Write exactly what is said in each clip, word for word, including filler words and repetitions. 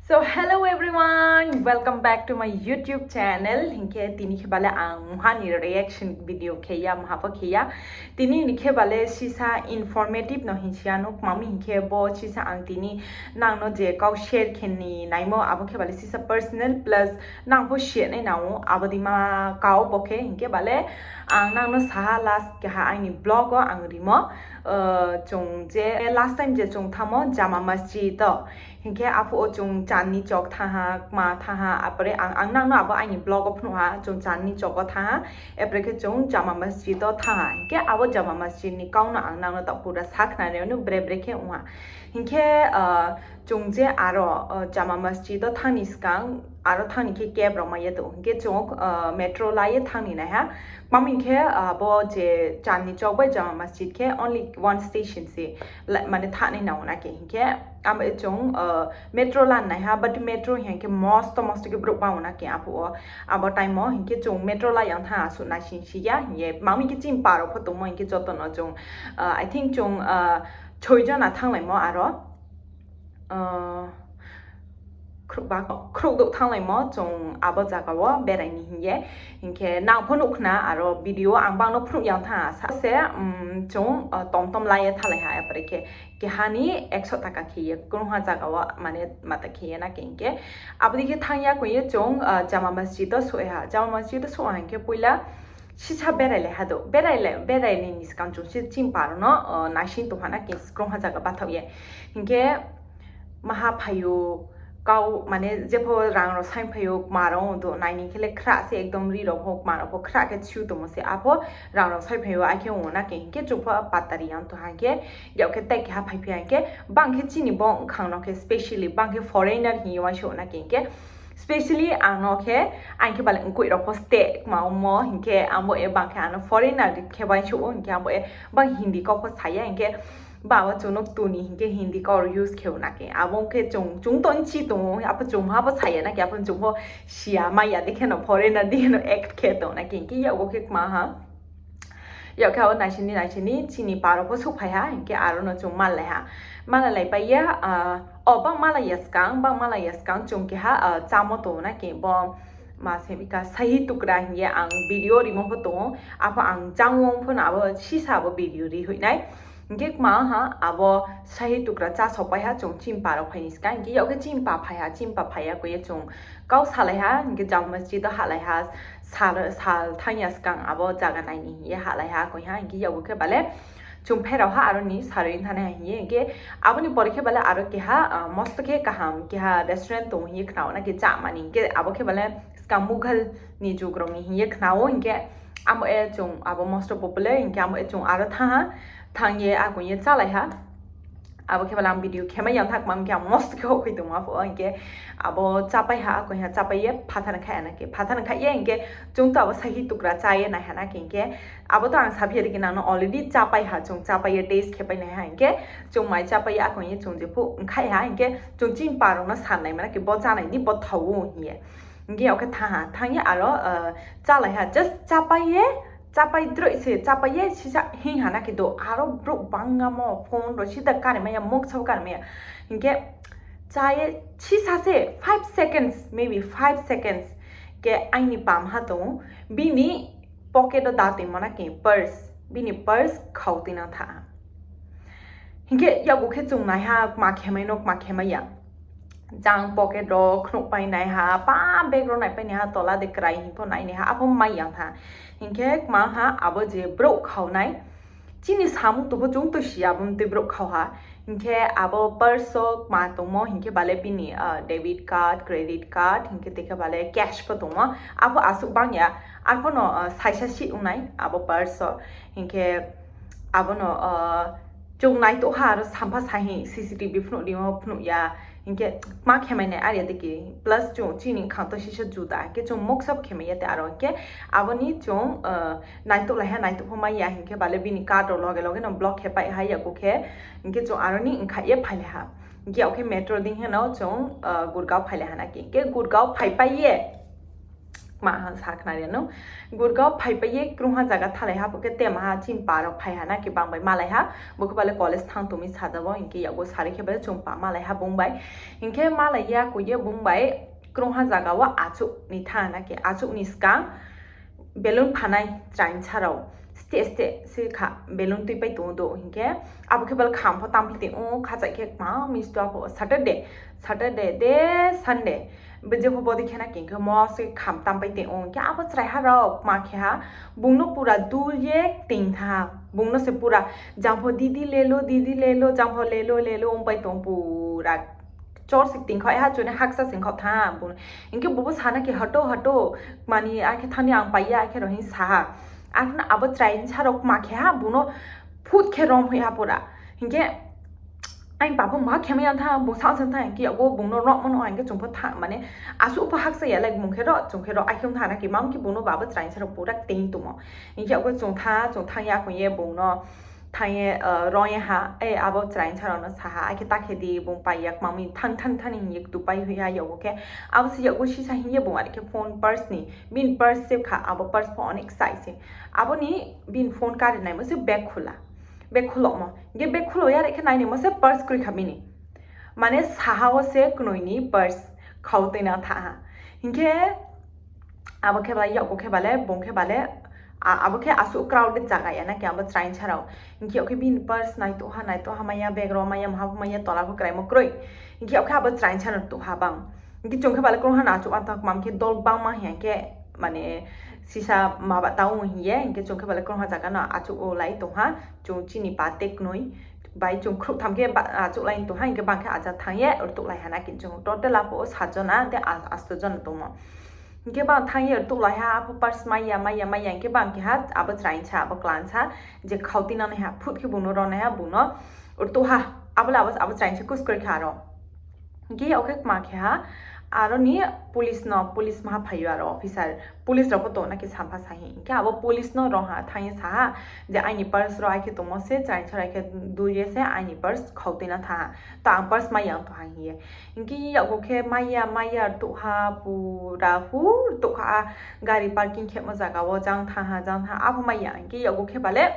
So hello everyone, welcome back to my YouTube channel. Hinkhe tini khe bale ang muhani reaction video kheya, muha pho kheya. Tini ni khe bale sisa informative no hinsiya nuk mami hinkhe bo sisa ang tini nang no je kau share khe ni naimo abo khe bale sisa personal plus nang pho share nai nao abo di ma kau bo khe hinkhe bale ang nang no saha last khe ha aini vlog o ang rimo. Uh, chung je last time je chung thamo Jama Masjid o. Hinkhe aphuru chwng Chandni Chowk thaha, kma thaha, apore ang, ang nangno abo aini vlog o phunukha, chwng Chandni Chowk o thaha, apore khe chwng Jama Masjid o thaha. Hinkhe abo Jama Masjid ni kau no ang nangno ta pura sakhnari no bre bre khe wngha. Hinkhe, ah, chwng je aro, ah, Jama Masjid o thangni swkang, aro thangni khe cab rok maya tongo. Hinkhe chwng, ah, metro laiye thangni naiha. Mamo hinkhe, ah, bo je Chandni Chowk bai Jama Masjid khe only one station se, la-, mane thani nango na khe. Hinkhe amo chwng, ah, metro lan naiha, but metro hinkhe mosto mosto khe borok bango na khe aphuru. Abo time o hinkhe chwng metro la yang tha aswk naising si ya, hinkhe mamo hinkhe chini paro pho tongmo hinkhe joto no chwng, ah, I think chwng, ah, choi jona thanglaimo aro. Ah, khurokba, khurokdok thanglaimo chwng abo jaga o beraini hinkhe, hinkhe nang pho nukna aro video ang bangno phunuk yang tha sa se, um, chwng, ah, tom tom laiye thalaiha, apore khe kehani ekso taka khiye kwrwngha jaga o mane mata khiye na khe hinkhe. Aboni khe thangya khe chwng, ah, Jama Masjid o soiha, Jama Masjid o soiha hinkhe puila sisa berai le hado, berai le, berai ni niskang chwng se chini paro no, ah, naising tongha na khe kwrwngha jaga bathok ye. Hinkhe maha phaio, kau mane jepho rang rok sai phaio, kma rok do naini khe le khra se ekdom ri rok ho, kma rok ho khra khe thiu tongmo se, apho rang rok sai phaio, akhe wngna khe hinkhe chwng pho patari yang to hinkhe, yak khe tai keha phai phiya hinkhe, bang khe chini bo wngkhang no khe specially bang khe foreigner hinwi uansuk na khe hinkhe, specially ang no khe, ang khe bale wngkui rok pho ste kma omo hinkhe, amo e bang khe ano foreigner khe uansuk o hinkhe, amo e bang Hindi kok pho saya hinkhe, Baba chwngno tuni hinkhe Hindi kok use khe na khe. Abo khe chwng, chwng to nchi tongo, apo chwng ma bo saya na khe, apo chwng bo sia ma ya de khe no foreigner de khe no act khe tong na khe, hinkhe yago khe kma ha. Yak khe abo naisini, naisini chini paro bo suk phai ha, hinkhe aro no chwng mal lai ha. Mal lai pai ya, ah, o bang mal ya skang, bang mal ya skang chwng khe ha, ah, chamo tong na khe bo ma se bika sahi tukra hinkhe ang video rimo pho tongo, apo ang changwng pho no abo sisa abo video ri hui nai. Hinkhe kma ha abo sahi tukra cha sok pai ha chwng chini paro phai ni skang, hinkhe yak khe chini pa phai ha, chini pa phai ya khe chwng kau salai ha, hinkhe Jama Masjid o halai ha, sal, sal thangya skang abo jaga naini hinkhe halai ha khe ha, hinkhe yago khe bale chwng pherao ha aroni sarwi thani ha hinkhe, hinkhe aboni pore khe bale aro keha, ah, mosto khe kaham keha restaurant tongo hinkhe khnao na khe cha mani, hinkhe abo khe bale skang Mughal ni jug rok ni hinkhe khnao, hinkhe amo e chwng abo mosto popular hinkhe amo e chwng aro thaha, thangye akung ye chalai ha. Abo khe bale ang video khema yang thak mam khe ang mosto khe hokhui tongma pho hinkhe abo chapai ha, akung ha chapai ye phathar khai ana khe phathar khai ye hinkhe chwng to abo sahi tukra cha ye nai ha na khe hinkhe abo to ang saphi rikhe nang no already chapai ha, chwng chapai ye taste khe pai nai ha hinkhe chwng mai chapai ye akung ye chwng je phu khai ha hinkhe chwng chini pa rok no san nai mana khe bo cha nai di bo thao hinkhe. Hinkhe yak khe thaha, thangya aro, ah, chalai ha, just chapai ye, chapai droi se, chapai ye, sisa hing ha na khe do, aro borok bangma mo phone rok sida kari maya, moksa bo kari maya. Hinkhe cha ye sisa se five seconds, maybe five seconds khe aini pam ha tongo, bini pocket o da twi mana khe purse, bini purse khao twi na tha. Hinkhe yago khe chwng naiha kma khemai no kma khemai ya. Jang pocket rok khnuk pai naiha, pa bag rok nai pai naiha, tola de kwrai hing pho nai naiha, aphuru mai yang tha. Hinkhe kma ha abo je borok khaunai, chini samung tongbo chwng to sia, abo twi borok khau ha. Hinkhe abo purse o kma tongmo, hinkhe bale bini, ah, debit card, credit card, hinkhe tei khe bale cash pho tongmo. Abo aswk bang ya, arphono, ah, saisa si wngnai abo purse o. Hinkhe abono, ah, chwng naitokha aro sampha sahi C C T V phunuk rimo phunuk ya. Hinkhe ma khemai nai arya deki. Plus chwng chini khang to sisa juda. Hinkhe chwng moksa bo khemai ya te aro hinkhe aboni chwng, ah, naitok laiha, naitok pho mai ya hinkhe bale bini card rok loge loge no block khe pai ha yago khe. Hinkhe chwng aroni wngkha ye phai laiha. Hinkhe abo khe metro ding heno chwng, ah, Gurgaon phai laiha na khe. Hinkhe Gurgaon phai pai ye Ma ha sakhnari no. Gurgaon phaipai ye krungha jaga thalai ha, bo khe tema ha chini pa rok phai ha na ki bang bai malai ha. Bo khe bale college thang tumi sajago, hinkhe yago sari khe bale chwng pa malai ha bung bai. Hinkhe malai ya koi ye bung bai krungha jaga o achuk ni tha na ki achuk ni skang balloon phanai train sarao. Ste ste se kha balloon twi pai tongo do hinkhe abo khe bale kham pho tam phi tong o khacha khe ma misto abo Saturday, Saturday de Sunday. Bejepho bodi khena kengkhe mo se kham tam pai tong o hinkhe abo chwrai ha rok ma khe ha bungno pura dul ye ting tha bungno se pura jangpho didi lelo didi lelo jangpho lelo lelo wng pai tong pura chor sik ting kho ha chwni haksa sing kho tha bung hinkhe bobo sana khe hato hato mani akhe thani ang pai ya akhe rohin sa ha akhe abo chwrai sa rok ma khe ha bungno phut khe rom hoi ha pura hinkhe Aing babo ma khe maya tha, bung sa sa tha, hinkhe yago bung no rok mano, hinkhe chwng pho tha, mane, asu pho haksa ya, like, mung khe ro, chwng khe ro, ai khe wng tha na ki, mam ki bung no babo chwrai sa rok pura teng tumo. Hinkhe yago chwng tha, chwng thang ya, kung ye bung no, thang ye, uh, rong ye ha, e, abo chwrai sa rok no sa ha, ai khe ta khe di, bung pai yak, mam ni thang thang thang ni yek tu pai hui ha, yago khe, abo se yago sisa hin ye bung, ar khe phone purse ni, bin purse se kha, abo purse pho onek sai se. Abo ni bin phone kari nai mo se bag khula. Bag khulokmo. Hinkhe bag khulo ya, rekhe naini mo se purse kwrwi kha bini. Mane saha o se kwnwi ni purse khao twi na tha ha. Hinkhe abo khe bale, yago khe bale, bung khe bale, a-, abo khe asu crowded jaga ya, naki abo chwrai sa rao. Hinkhe okhe bini purse nai to ha, nai to ha maya, bag ro maya, maha maya, tola bo kwrai mo kwrwi. Hinkhe okhe abo chwrai sa no to ha bang. Hinkhe chwng khe bale kwrwngha no achuk anthok mam khe dol bangma hiya khe mane sisa maba tao hiye hinkhe chwng khe bale kwrwngha jaga no achuk o lai tongha chwng chini pa teknwi bai chwng khrup tham khe ba-, achuk lai tongha hinkhe bang khe aja thang ye rwtuk lai hana kin chwng total apo o sat jona tei a-, asto jona tongmo hinkhe bang thang ye rwtuk lai ha apo pars maya maya maya hinkhe bang khe ha abo chwrai sa abo klan sa je khao tinani ha phut khe bung no ronai ha bung no rwtuk ha abo le abo abo chwrai sa kus kwrwi kha aro. Hinkhe okhe kma khe ha, aro ni police no, police maha phaio aro officer, police rok bo tongna khe sampha sahi. Hinkhe abo police no rong ha thangye saha je aini purse ro aikhe tongmo se chwrai chwrai khe dulye se aini purse khao twi na tha ha. To ang purse maya wng tong ha hiye. Hinkhe yago khe maya maya rwtuk ha pura hur rwtuk ha a gari parking khemo jaga o jang tha ha jang tha ha abo maya. Hinkhe yago khe bale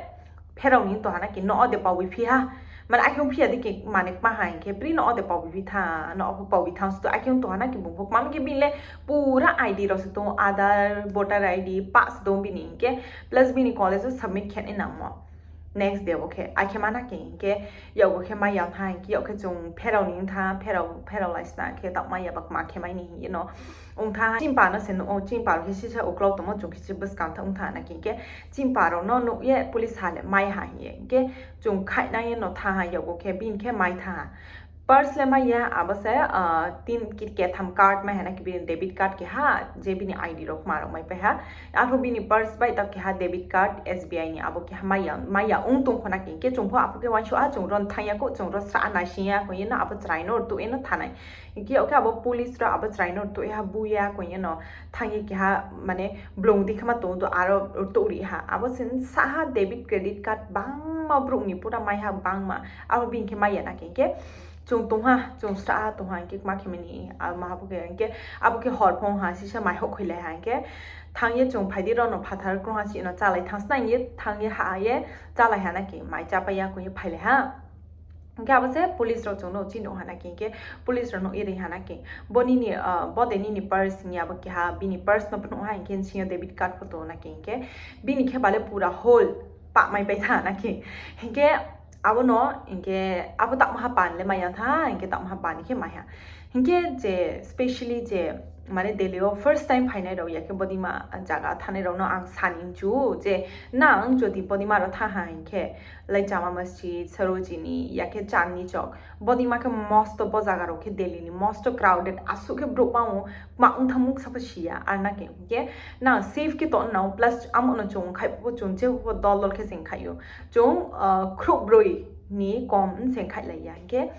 pherao ni to hana ki no ode pawi phi ha. Mane akhung phiya de ki mane kma ha hinkhe pri no ode pawi phi tha, no obo pawi tha to akhung to hana ki bung phuk mam ki bile pura I D rok se to Aadhaar, voter I D, pass do bini hinkhe plus bini college o submit khe ni nangmo. Next day o khe akhe mana ki hinkhe yago khe maya ha hinkhe yago khe chwng pherao ni tha pherao pherao lai sna khe tak maya bak ma khe mai ni hinkhe no. Wngtha chini pa no se nugo, chini pa rok khe sisa uklok tongmo chwng khe se bwskang thang wngtha na khe, hinkhe chini pa rok no nukye police ha le mai ha hiye, hinkhe chwng khaina ye no tha ha yago khe bini khe mai tha ha. Purse le mai ya, abo se, ah, tin ki ketham card mai ha na khe bini debit card keha, je bini I D rok ma rok mai pai ha. Arphuh bini purse bai tak keha debit card S B I ni abo keha mai ya, mai ya wng tong kho na khe, hinkhe chwng pho aphuru khe uansuk ha chwng ron thang ya kho, chwng ro sra naising ya kho ye no abo chwrai no rwtuk ye no thanai. Hinkhe okhe abo police rok abo chwrai no rwtwi ha buya koi eno thangwi keha mane blong di khama tongo do aro rwtwi ha abo sin saha debit credit card bangma borok ni pura mai ha bangma abo bini khe mai ya na khe hinkhe chwng tongha chwng sra ha tongha hinkhe ma khe mani abo ma abo khe hinkhe abo khe hor phone ha sisa mai hok khoi lai ha hinkhe thangye chwng phaidi rok no phatar kwrwng ha chini no chalai thangsna hinkhe thangye ha ye chalai ha na khe mai cha pai ya koi phai lai ha. Hinkhe abo se police rok chwngno chini hana khe, hinkhe police rok no iri hana khe, bo nini, ah, bo de nini purse hinkhe abo keha bini purse no phunuk ha, hinkhe siniya debit card photo na khe, hinkhe bini khe bale pura whole pamai pai tha na khe, hinkhe abono hinkhe abo takma ha pan le maya tha, hinkhe takma ha pan khe maya, hinkhe je specially je mane Delhi o first time phainai rok ya khe bodima jaga thanai rok no ang sani hinchu je nang jodi bodima rok tha ha hinkhe, Like Jama Masjid, Sarojini, ya khe Chandni Chowk. Boni ma khe most of bo jaga rok khe Delhi ni most of crowded aswk khe borok ma-, ma wngthang muksa pho siya, ar na khe, khe nang safe khe tong nang, plus amo no chwng khai pho chwng je pho dol dol khe se khai o. Chwng, ah, khrup brwi ni kom se khai lai ya. Khe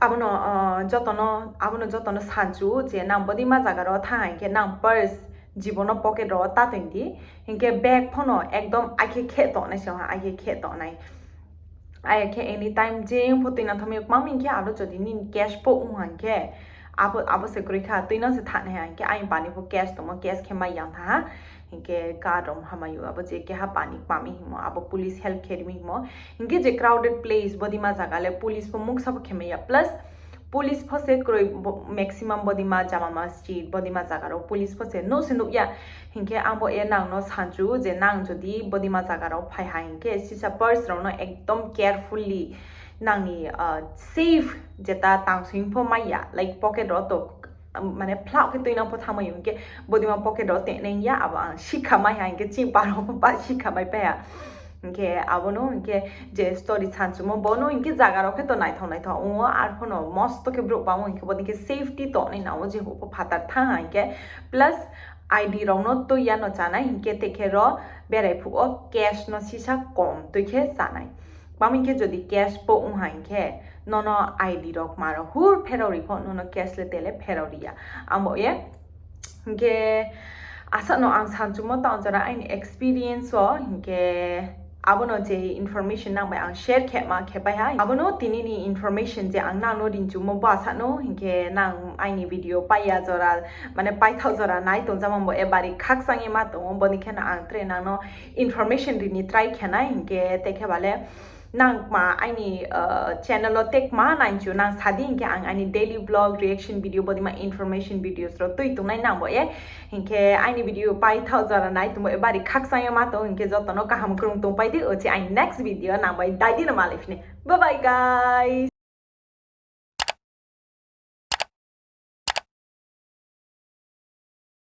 abono, ah, jotono, abono jotono sanchu je nang boni ma jaga ro thang hai khe nang purse jibono pocket ro ta tong di. Hinkhe bag phono ekdom aikhe khe tongnai se ha, aikhe khe tongnai. Aikhe anytime jeng pho twi na thangmani kwmami hinkhe aro jodi nini cash pho wng hinkhe Abo abo se kwrwi kha, twi no se thani ha, hinkhe ayang pani pho cash tongmo, cash khe mai yang tha ha. Hinkhe guard rok hamayo abo je keha pani pami himo, abo police help khe rimi himo. Hinkhe je crowded place bodima jaga le police pho muksa pho khe maya, plus police pho se kwrwi bo-, maximum bodima Jama Masjid bodima jaga rok police pho se no se nukya. Hinkhe ang bo e nang no sanchu je nang jodi bodima jaga rok phai ha hinkhe sisa purse rok no ekdom carefully nangni, ah, safe jeta tangsing pho maya, like pocket rok to, um, mane phlak khe twi nang pho thangmai hinkhe bodima pocket rok teneng ya abo ang sikha mai ha hinkhe chini paro pho ba sikha mai paya. Hinkhe abono hinkhe je story sanchumo bono hinkhe jaga rok khe to naithok naithok wngo, arphono mosto khe borok bangma hinkhe bodini khe safety tongnai nao je hukho phatar thang ha hinkhe, plus I D rok no twi ya no chanai hinkhe tei khe ro berai phuo cash no sisa kom twi khe chanai. Bam hinkhe jodi cash po wng ha hinkhe nono I D rok maro hur pherori pho nono cash le tele pherori ya. Ang bo ye hinkhe asano ang sanchumo tang jora aini experience o hinkhe abono je information nang bai ang share khe ma khe pai ha. Abono tini ni information je ang nang no rinchumo bo asano hinkhe nang aini video paiya jora mane paithak jora nai tong jama bo ebari khakchang ye ma tongo boni kheno ang tre nang no information rini try khe nai hinkhe te khe bale nang ma aini, uh, channel o tek ma nang chu nang sadi hinkhe ang aini daily vlog reaction video bodima information videos ro twi tongnai nang bo ye. Hinkhe aini video paithak jora nai tongbo ebari khakchang ye ma tong hinkhe jotono kaham kwrwng tong pai di ochi aini next video nang bai dai dino malai phini. Bye bye guys.